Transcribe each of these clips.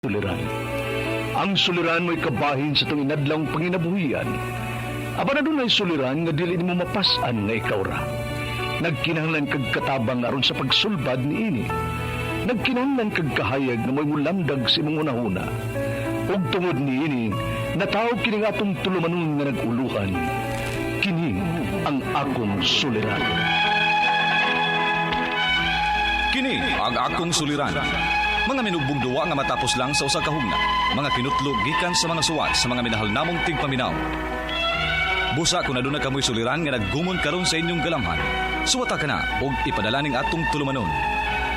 Suliran. Ang suliran mo'y kabahin sa itong inadlang panginabuhian. Apan adunay suliran nga dili nimo mapas-an nga ikaw ra. Nagkinahanglan kag katabang aron sa pagsulbad niini. Nagkinahanglan kag kahayag nga mo'y mulamdag sa imong hunahuna. Ug tungod niini, nataw kini nga atong tulumanon nga nag-uluhan. Kini ang akong suliran. Kini ang akong suliran. Mga minugbong duwa nga matapos lang sa usa ka hugna. Mga kinutlog gikan sa mga suwat sa mga minahal namong tigpaminaw. Busa kung aduna kamoy suliran nga naggumon karon sa inyong galamhan. Suwata ka na og ipadala ning atong tulumanon.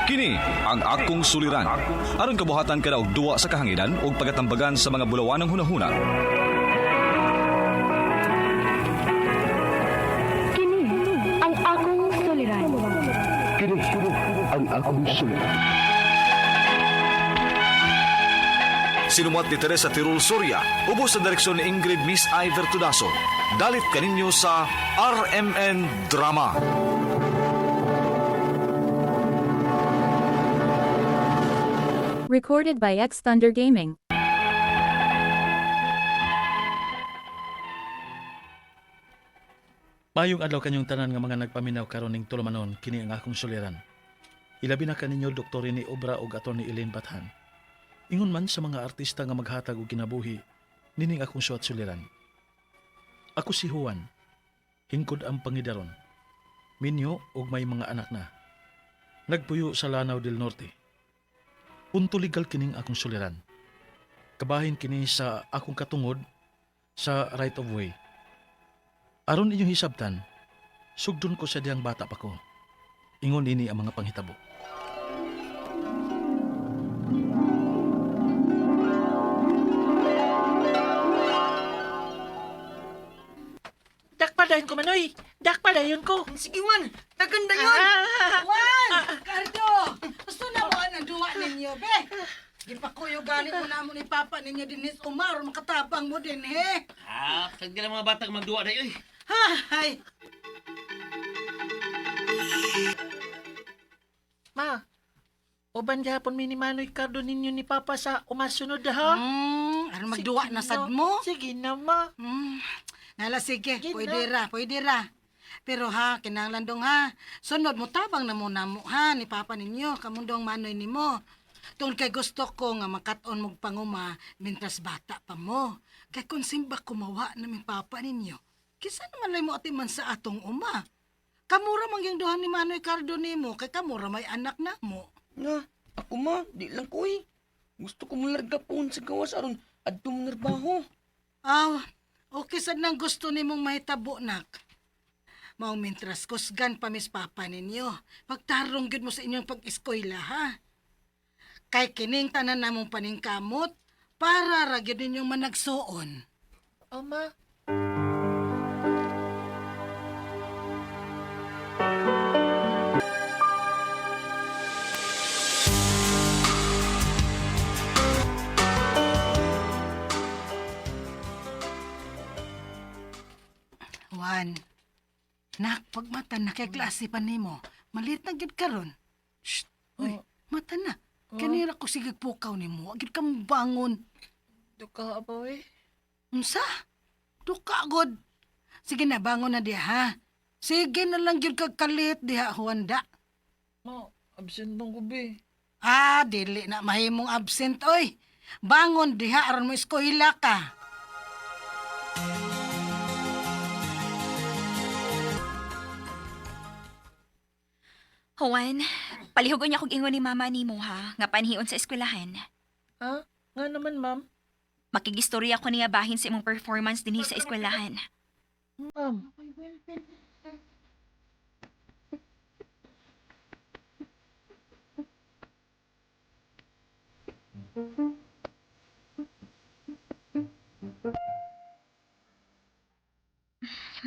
Kini ang akong suliran. Aron kabuhatan ka na og duwa sa kahanginan ug pagatambagan sa mga bulawanong hunahuna. Kini ang akong suliran. Kini ang akong suliran. Sinumuat ni Teresa Tirul Soria, ubos sa direksyon ni Ingrid Miss Iver Tudaso. Dalit kaninyo sa RMN Drama. Recorded by X Thunder Gaming. Mayong adlaw kanyong tanan nga mga nagpaminaw karon ning tulumanon kini ang akong suliran. Ilabi na kaninyo Dr. Rene Obra ug Atty. Elaine Bathan. Ingon man sa mga artista nga maghatag og kinabuhi, nining akong suwat suliran. Ako si Juan, hingkod ang pangidaron. Minyo og may mga anak na. Nagpuyo sa Lanao del Norte. Punto legal kining akong suliran. Kabahin kini sa akong katungod sa right of way. Aron inyong hisabtan, sugdon ko sa diyang bata pa ko. Ingon ini ang mga panghitabo. Dakpa dayon ko manoy. Dakpa dayon ko. Sige, Juan. Taganda yun. Juan! Cardo! Gusto na mo ang duwa ninyo, be? Gipakuyo ganit mo na mo ni Papa ninyo din is Omar, makatabang mo din, he? Ah, sagdi lang mga batang magduwa na yun. Ha, hay! Ma, uban gihapon mi ni Manoy Cardo ninyo ni Papa sa umasunod ha. Aron magduwa na sad mo? Sige na, ma. Nala, sige, Sige pwede na. ra, pwede ra. Pero ha, kinahanglan dong ha, sunod mo tabang na mo na mo ha, ni Papa ninyo, kamundong manoy nimo. Tungod kay gusto ko nga makat-on mong panguma mintras bata pa mo. Kay kung simba kumawa na mi Papa ninyo, kisa naman lay mo atiman sa atong uma. Kamura man yung duha ni Manoy Cardo nimo, kay kamura may anak na mo. Nga, ako ma, di lang ko eh. Gusto ko mularga po sa gawas aron adto mo narbaho. Aw, okay sad nang gusto nimong mahitabo nak. Mao mintras kusgan pa mis papa ninyo. Pagtarong gyud mo sa inyong pag-eskwela ha. Kay kining tanan namong paningkamot para ra gyud ninyong managsuon. Oh, ma. Juan, nak pagmata na kay klase pa nimo. Malit na gyud karon. Shh, uy, mata na. Kanira ko sige pukaw nimo, gyud ka bangon. Duka ba eh. Unsa? Duka god. Sige na, bangon na diha ha. Sige na lang gyud kag kalit diha Juanda. Ma, absent bang ko be. Ah, dili na mahimong absent oy. Bangon diha aron mo eskwela ka. Juan, palihugon niya kog ingon ni mama nimo ha, nga panhion sa eskwelahan. Ha? Nga naman, ma'am. Makigistorya ko niya bahin sa imong performance dinhi sa eskwelahan. Ma'am.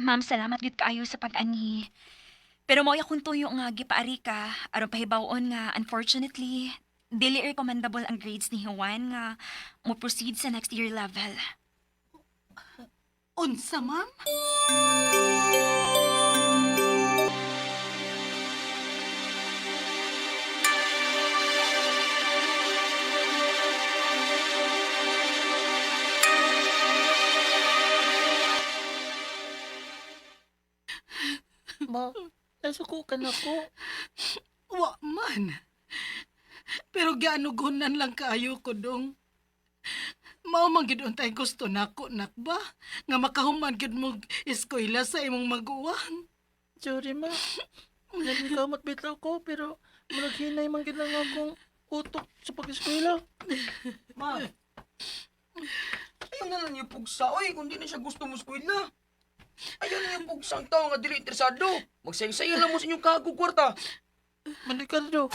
Ma'am, salamat gyud kaayo sa pag-anhi. Pero mao akong tuyo nga gipaari ka aron pahibaw-on nga unfortunately dili recommendable ang grades ni Juan nga mo proceed sa next year level. Unsa, ma'am? Nasuko ka na ko. Wa man. Pero gianugunan lang kaayo ko dong. Mao man gid untay gusto nako nak ba nga makahuman gid mo eskwela sa imong maguwang. Sorry, ma. Nagkamot bitaw ko, pero murag hinay man gid lang akong utok sa pag-eskwela. Ma, ayaw na lang niyo pugsa, oy, kung di na siya gusto mo eskwela. Ayaw na niyo pugsa ang tao nga dili interesado. Magsayo-sayo lang mo sa inyong kagog kwarta. Manoy Cardo.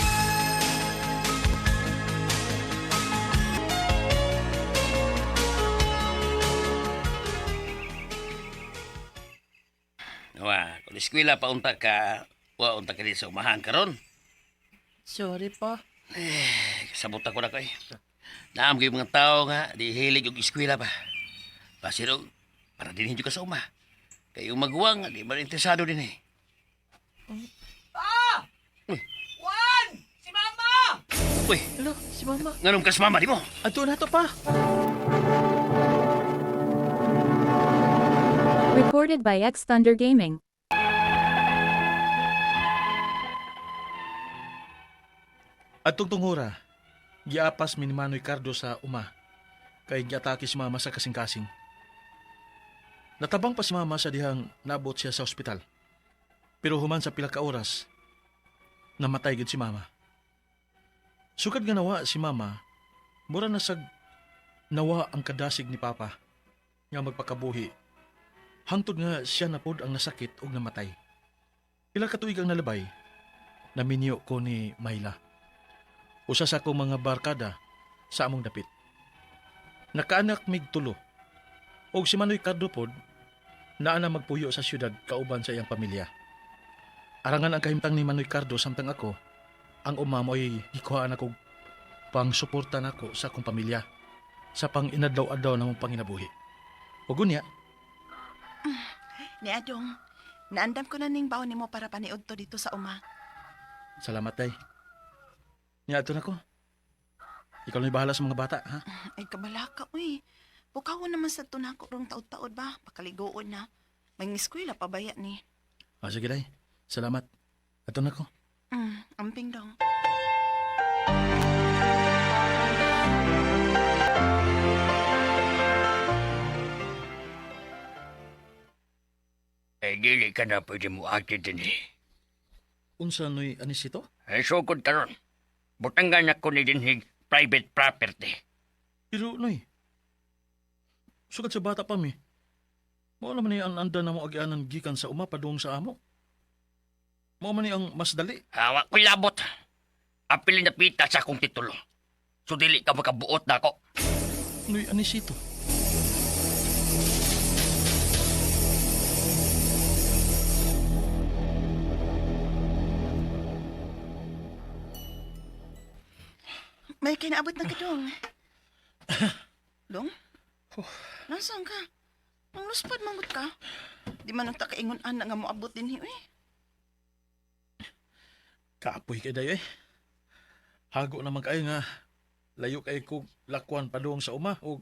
Wa, kung eskwela pa unta ka, wa unta ka di sa umahan karon. Sorry pa. Eh, Kasabot ako na ko eh. Naam kayo mga tao nga, di hilig og eskwela pa. Pasiro, para din ka sa uma. Kayo maguwang, di ba interesado din eh. Ah! Uy. Juan! Si Mama! Uy, Hello, si mama. nganong kas mama di mo? Ato na to pa. Recorded by X Thunder Gaming. Atong tungura, giapas mi ni Manoy Cardo sa uma kay giatake si mama sa kasing-kasing. Natabang pa si mama sa dihang naabot siya sa ospital. Pero human sa pila ka oras, namatay gid si mama. Sukad nga nawa si mama, mura na sag nawa ang kadasig ni papa nga magpakabuhi. Hangtod nga siya na pod ang nasakit ug namatay. Pila ka tuig ang nalabay, naminyo ko ni Mayla. Usa sa akong mga barkada sa among dapit. Nakaanak mig tulo. Og si Manoy Cardo pod, naa na magpuyo sa syudad kauban sa iyang pamilya. Arangan ang kahimtang ni Manoy Cardo samtang ako, ang umamo ay gikuhaan ako pang suporta nako sa akong pamilya sa pang inadlaw-adlaw na mong panginabuhi. Ug unya, Ni Adong, naandam ko na ning baon nimo para paniudto dito sa uma. Salamat, day. Nya, ato na ko. Ikaw na bahala sa mga bata, ha? Ay kabalaka uy. Pukaw naman sa tunako rong taod-taod ba? Pakaligoon na. May eskwela pa baya ni. Ah, sige, day. Salamat. Ato na ko. Amping dong. Eh, dili ka na pwede mo ati din eh. Unsa noy anisito? Eh, sugod karon. Butangan ako ni dinhig private property. Pero, noy, sugad sa bata pa mi. Mao naman ni ang anda na mo agianan gikan sa uma padung sa amo. Mao man ni ang mas dali. Hawa ko'y labot. Apil na pita sa akong titulo. So dili ka makabuot na ako. Noy anisito. May kinaabot na ka dong. Dong? Nasaan ka? Ang luspad mangut ka. Di man ang takaingon ana nga moabot din hi uy. Kapoy kay dayo eh. Hago naman kayo nga layo kay kog lakwan padung sa uma o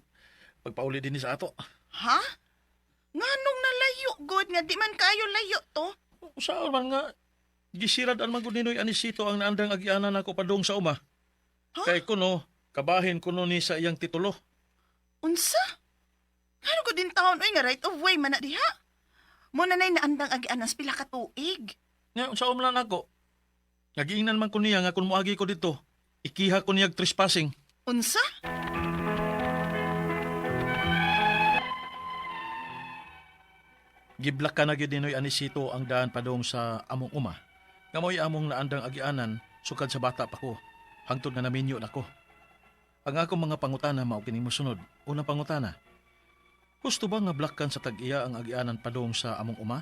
pagpauli din sa ato. Ha? Nganong nalayo god nga di man kayo layo to? Saan man nga gisirad ang magud ni Noy Anisito ang naandang agianan nako padung sa uma. Ha? Kay kuno kabahin kuno ni sa iyang titulo. Unsa? Ngano ko din taon uy nga right of way man na diha? Mo na nay naandang agianan sa pila ka tuig. Nga unsa man lang ako. Nagiingnan man ko niya nga kung moagi ko dito, ikiha ko niyag trespassing. Unsa? Giblak ka na gyud ni Noy Anisito ang daan padung sa among uma. Nga mo'y among naandang agianan sukad sa bata pa ko. Hangtod nga naminyo nako. Ang akong mga pangutana mao kini mosunod. Unang pangutana. Gusto ba nga blakkan sa tag-iya ang agianan padung sa among uma?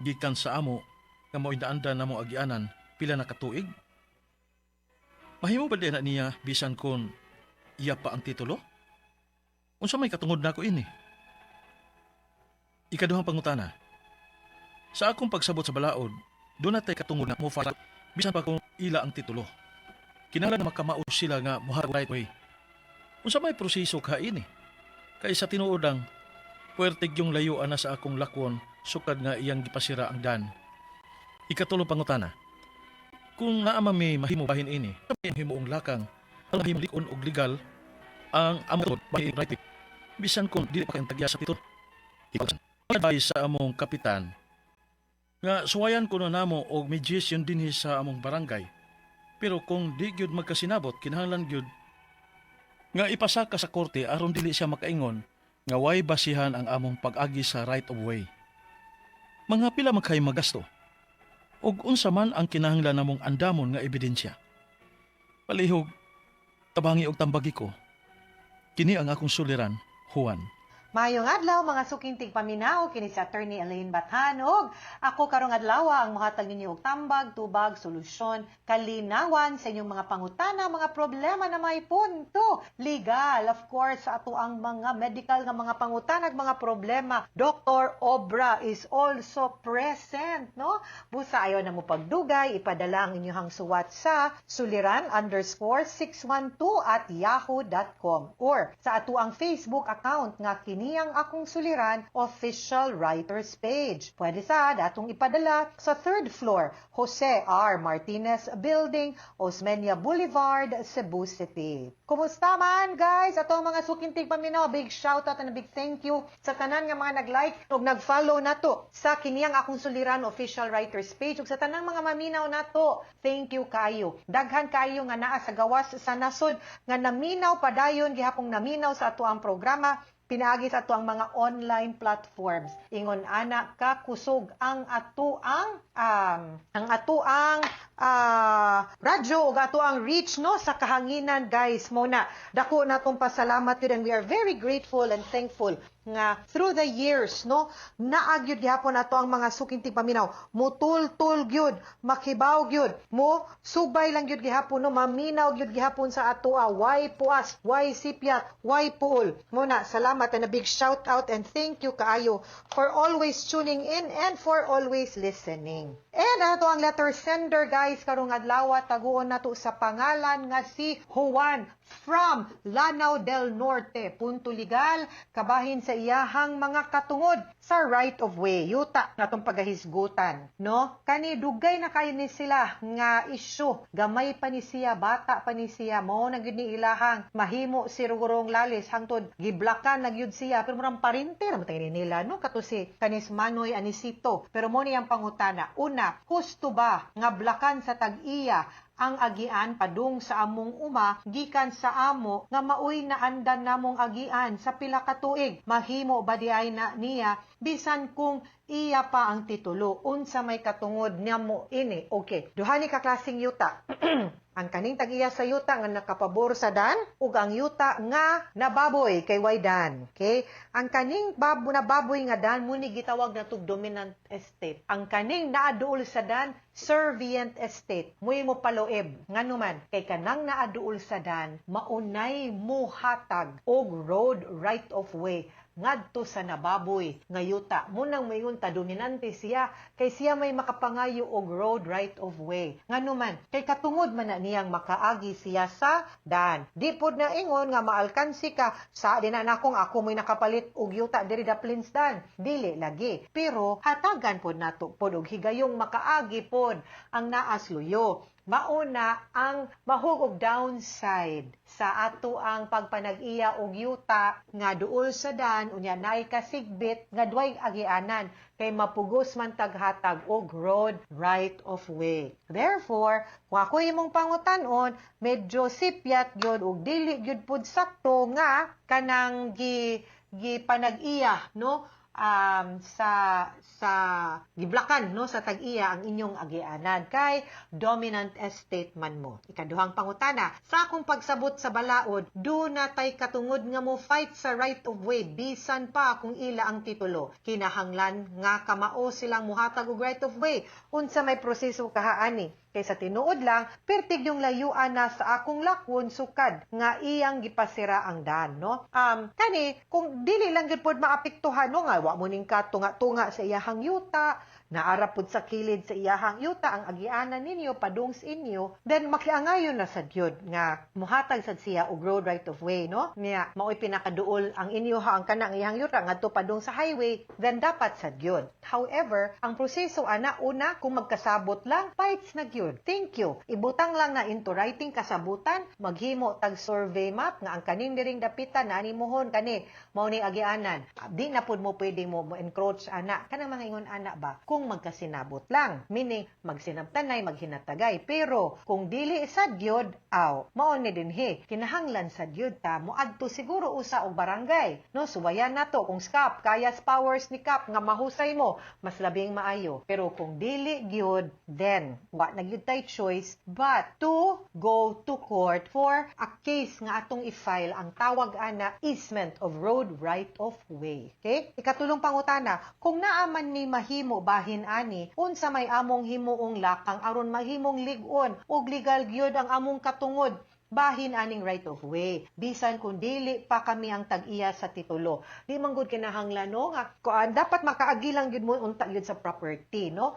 Gikan sa amo nga mo'y naandan namo agianan pila na katuig? Mahimo ba din na niya bisan kon iya pa ang titulo? Unsa may katungod nako ini? Ikaduhang pangutana. Sa akong pagsabot sa balaod, doon natay katungod na mo file bisan pa kung ila ang titulo. Kinahanglan na makamao sila nga mohatag right way. Unsa may proseso ka ini? Kay sa tinuod ang puwertig yung layuan na sa akong lakwon sukad nga iyang gipasira ang dan. Ikatulong pangutana. Kung naa man mi mahimo bahin ini, himuong lakang ang mahimo lik-on og legal ang among bahin right, bisan kung dili pa kayong tagya sa titulo. Advice sa among kapitan nga suwayan kuno namo og mediation dinhi sa among barangay. Pero kung di gyud magkasinabot, kinahanglan gyud nga ipasaka sa korte aron dili siya makaingon nga way basihan ang among pag-agi sa right of way. Mga pila man kay magasto? Ug unsa man ang kinahanglan namong andamon nga ebidensya? Palihog, tabangi og tambagi ko. Kini ang akong suliran, Juan. Maayong adlaw, mga suking tigpaminaw, kini si Attorney Elaine Bathan ug ako karong adlaw ang mohatag ninyo og tambag, tubag, solusyon, kalinawan sa inyong mga pangutana, mga problema na may punto legal. Of course, sa ato ang mga medical nga mga pangutana ug mga problema, Dr. Obra is also present, no? Busa ayaw na mo pagdugay, ipadala ang inyong suwat sa suliran_612@yahoo.com or sa ato ang Facebook account nga kini ang Akong Suliran Official Writers Page. Pwede sa atong ipadala sa third floor, Jose R. Martinez Building, Osmeña Boulevard, Cebu City. Kumusta man, guys? Ato ang mga suking tigpaminaw, big shout out and a big thank you sa tanan nga mga nag-like ug nag-follow nato sa kiniyang Akong Suliran Official Writers Page ug sa tanang mga maminaw nato. Thank you kayo. Daghan kayo nga naa sa gawas sa nasod nga naminaw padayon gihapong naminaw sa ato ang programa pinaagi sa ato ang mga online platforms. Ingon ana ka kusog ang ato ang radyo ug ato ang reach, no, sa kahanginan, guys. Mo na dako natong pasalamat yun and we are very grateful and thankful nga through the years, no, naa gyud gihapon ato ang mga suking tigpaminaw, mutultul gyud, makibaw gyud, mo subay lang gyud gihapon, no, maminaw gyud gihapon sa ato, way puas, way sipyat, way puol. Mo na salamat and a big shout out and thank you kaayo for always tuning in and for always listening. And ato ang letter sender, guys, karong adlaw, taguon nato sa pangalan nga si Juan from Lanao del Norte. Punto legal kabahin sa iyahang mga katungod sa right of way yuta nga atong pagahisgutan, no? Kani dugay na kayo ni sila nga issue, gamay pa ni siya, bata pa ni siya, mao na gyud ni ilahang mahimo si Rugurong Lalis hangtod giblakan na gyud siya, pero murang parente ra man nila, no, kato si kanis Manoy Anisito. Pero mo niyang pangutana: una, husto ba nga blakan sa tag-iya ang agian padung sa among uma gikan sa amo nga maoy naandan namong agian sa pila ka tuig? Mahimo ba di ay na niya bisan kung iya pa ang titulo? Unsa may katungod namo ini? Okay, duha ni ka klaseng yuta: ang kaning tag-iya sa yuta nga nakapabor sa dan ug ang yuta nga nababoy kay way dan. Okay? Ang kaning nababoy nga dan mo ni gitawag na tug dominant estate. Ang kaning naaduol sa dan, servient estate. Muy mo paluib ngano man kay kanang naaduol sa dan maunay muhatag og road right of way ngadto sa nababoy nga yuta. Munang mayon ta dominante siya kay siya may makapangayo og road right of way. Ngano man kay katungod man na niyang makaagi siya sa dan. Di pod na ingon nga maalkansi ka sa di na nakong ako mo'y nakapalit og yuta diri daplin dan. Dili lagi. Pero hatagan pod nato pod og higayong makaagi pod ang naas luyo. Mauna ang mahug og downside sa ato ang pagpanag-iya og yuta nga duol sa dan unya naay kasigbit nga duay agianan kay mapugos man taghatag og road right of way. Therefore, kung ako imong pangutan-on, medyo sipyat gyud ug dili gyud pud sakto nga kanang gi gipanag-iya, no, sa giblakan, no, sa tag-iya ang inyong agianan kay dominant estate man mo. Ikaduhang pangutana, sa akong pagsabot sa balaod, do na tay katungod nga mo fight sa right of way bisan pa kung ila ang titulo? Kinahanglan nga kamao silang muhatag og right of way? Unsa may proseso kahaani? Kay sa tinuod lang, pertig yung layuan na sa akong lakwon sukad nga iyang gipasira ang dan, no? Kani, kung dili lang gyud pod maapektuhan, no, nga wa mo ning katunga-tunga sa iyahang yuta, Naara pud sa kilid sa iyahang yuta ang agianan ninyo padung sa inyo, then makiangayon na sad gyud nga muhatag sad siya og road right of way, no? Nya maoy pinakaduol ang inyo ha, ang kanang iyang yuta ngadto padung sa highway, then dapat sad gyud. However, ang proseso ana, una, kung magkasabot lang, fights na gyud. Thank you. Ibutang lang na into writing kasabutan, maghimo tag survey map nga ang kaning diring dapitan na animuhon kani mao ni agianan. Di na pud mo pwede mo encroach ana, kanang mga ingon ana ba, kung magkasinabot lang, meaning magsinabtanay, maghinatagay. Pero kung dili sad gyud, aw, mao ni dinhi kinahanglan sad gyud ta moadto siguro usa og barangay, no? Suwayan nato kung SCAP kaya powers ni CAP nga mahusay mo, mas labing maayo. Pero kung dili gyud, then wa na gyud tay choice but to go to court for a case nga atong i-file. Ang tawag ana, easement of road right of way. Okay, ikatulong pangutana: kung naa man ni mahimo bahin ani, unsa may among himuong lakang aron mahimong lig-on ug legal gyud ang among katungod bahin aning right of way bisan kung dili pa kami ang tag-iya sa titulo? Di man gud kinahanglan, no, nga kuan, dapat makaagi lang gyud mo unta gyud sa property, no?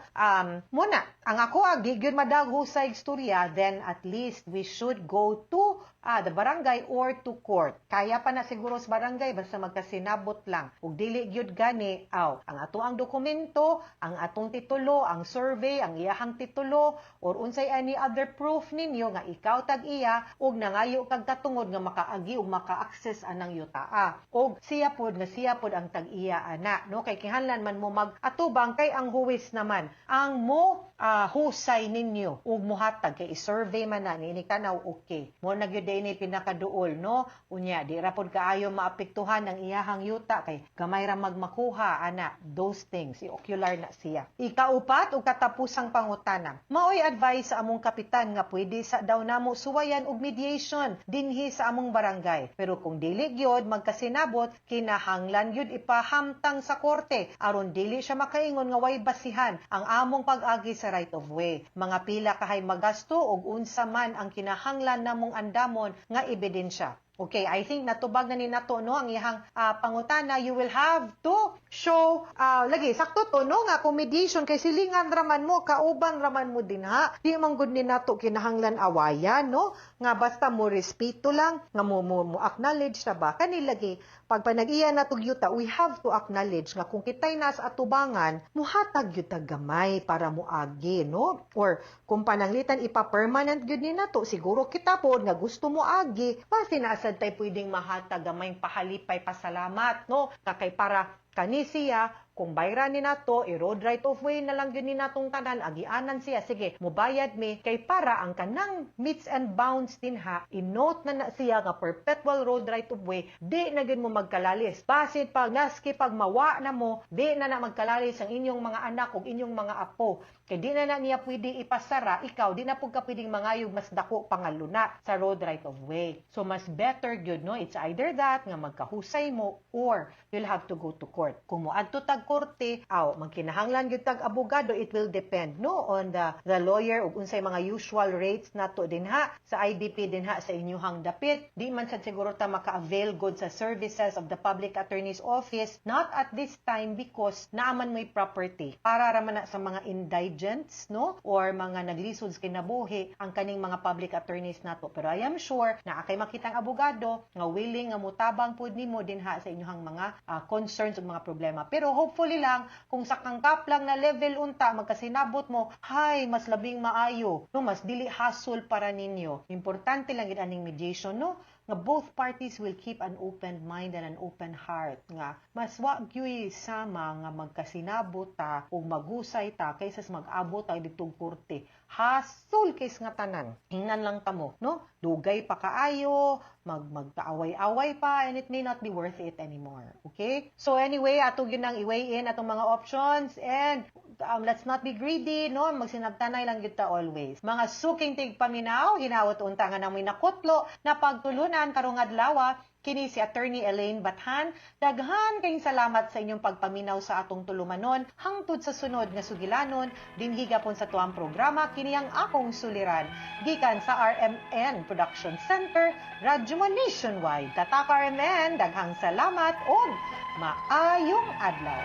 Muna ang ako agi gyud madaghusay istorya, then at least we should go to the barangay or to court. Kaya pa na siguro sa barangay basta magkasinabot lang. Ug dili gyud gani, aw, ang ato ang dokumento, ang atong titulo, ang survey, ang iyahang titulo, or unsay any other proof ninyo nga ikaw tag-iya ug nangayo kag katungod nga makaagi ug maka-access anang yutaa. Og siya pod nga siya pod ang tag-iya ana, no? Kay kinahanglan man mo mag-atubang kay ang huwis naman ang mo husay ninyo ug muhatag kay i-survey man na ni tanaw, okay. Mo na gyud ni pinakaduol, no? Unya di ra pod kaayo maapektuhan ang iyahang yuta kay gamay ra magmakuha ana, those things i-ocular na siya. Ikaupat ug katapusang pangutana: maoy advice sa among kapitan nga pwede sa daw namo suwayan og mediation dinhi sa among barangay, pero kung dili gyud magkasinabot, kinahanglan gyud ipahamtang sa korte aron dili siya makaingon nga way basihan ang among pag-agi sa right of way. Mga pila kahay magasto ug unsa man ang kinahanglan namong andamon nga ebidensya? Okay, I think natubag na ni nato, no, ang iyang pangutana. You will have to show lagi sakto to, no, nga kung mediation kay silingan raman mo, kauban raman mo dinha. Di man gud ni nato kinahanglan awayan, no, nga basta mo respeto lang nga mo acknowledge ta ba kani. Lagi pag panag-iya na tug yuta, we have to acknowledge nga kung kitay nas atubangan, muhatag gyud tag gamay para moagi, no? Or kung pananglitan ipa-permanent gyud ni nato, siguro kita pod nga gusto mo agi, basi naa sad tay pwedeng mahatag gamay pahalipay, pasalamat, no? Kay para kani siya, kung bayran ni nato, i-road right of way na lang gyud ni natong tanan, agianan siya, sige, mubayad mi, kay para ang kanang metes and bounds dinha, i-note na na siya nga perpetual road right of way, di na gyud mo magkalalis. Basin pag naski pag mawa na mo, di na na magkalalis ang inyong mga anak ug inyong mga apo. Kay di na na niya pwede ipasara, ikaw, di na pud ka pwedeng mangayog mas dako pangaluna sa road right of way. So mas better gyud, no? It's either that, nga magkahusay mo, or you'll have to go to court. Kung moadto tag korte, aw, magkinahanglan gyud tag abogado, it will depend, no, on the lawyer ug unsay mga usual rates nato dinha sa IBP dinha sa inyuhang dapit. Di man sad siguro ta maka-avail good sa services of the public attorney's office, not at this time, because naaman mo'y property. Para ra man na sa mga indigents, no, or mga naglisod sa kinabuhi ang kaning mga public attorneys nato. Pero I am sure na akay makitang abogado nga willing nga mutabang pud nimo dinha sa inyuhang mga concerns ug mga problema. Pero hopefully lang, kung sa kangkap lang na level unta magkasinabot mo, hay, mas labing maayo, no, mas dili hassle para ninyo. Importante lang gid aning mediation, no, nga both parties will keep an open mind and an open heart nga mas wa gyuy sama nga magkasinabot ta ug maghusay ta kaysa sa mag-abot ta ditong korte. Hasol kays nga tanan. Ingnan lang kamo, no? Dugay pa kaayo, magkaaway-away pa, and it may not be worth it anymore. Okay? So anyway, ato gyud nang i-weigh in atong mga options and let's not be greedy, no? Magsinabtanay lang gyud ta always. Mga suking tigpaminaw, hinawot unta nga namoy nakutlo na pagtulunan karong adlaw. Kini si Attorney Elaine Bathan. Daghan kayong salamat sa inyong pagpaminaw sa atong tulumanon hangtod sa sunod nga sugilanon dinhi gapon sa tuang programa, kini ang Akong Suliran, gikan sa RMN Production Center, Radyo Mo Nationwide. Tatak RMN, daghang salamat ug maayong adlaw.